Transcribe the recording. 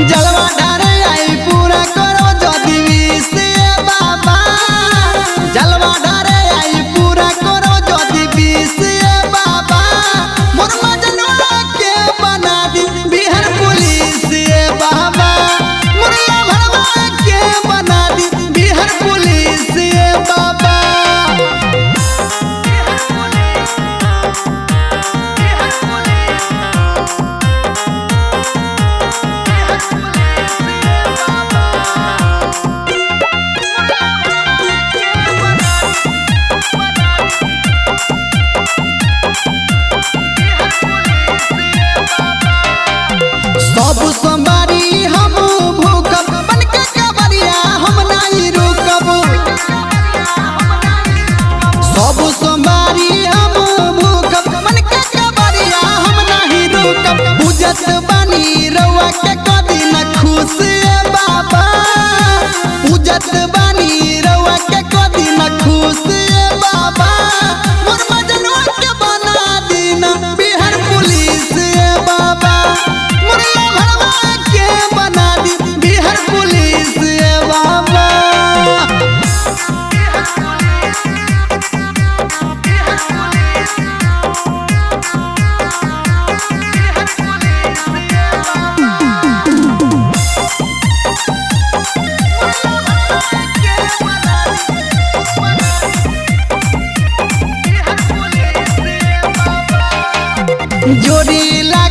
जलवा ढारे आई पूरा करो जदी विष ए बाबा। जलवा ढारे आई पूरा करो जदी विष ए बाबा। मोर मजनुआ के बना दी बिहार पुलिस ए बाबा। मोर लभरवा के बना दी बिहार पुलिस ए बाबा। सब सोमवारी हम भूखब बनके कबरिया हम नहीं रुकब। सब सोमवारी हम भूखब बनके कबरिया हम नहीं रुकब। पूजत बानी रउआ के कदी न खुश ए बाबा। पूजत बानी रउआ के कदी न खुश ए बाबा। मोर मजनुआ के बना दीना बिहार पुलिस ए बाबा। मोर लभरवा के बना दी बिहार पुलिस ए बाबा। जोड़ी ला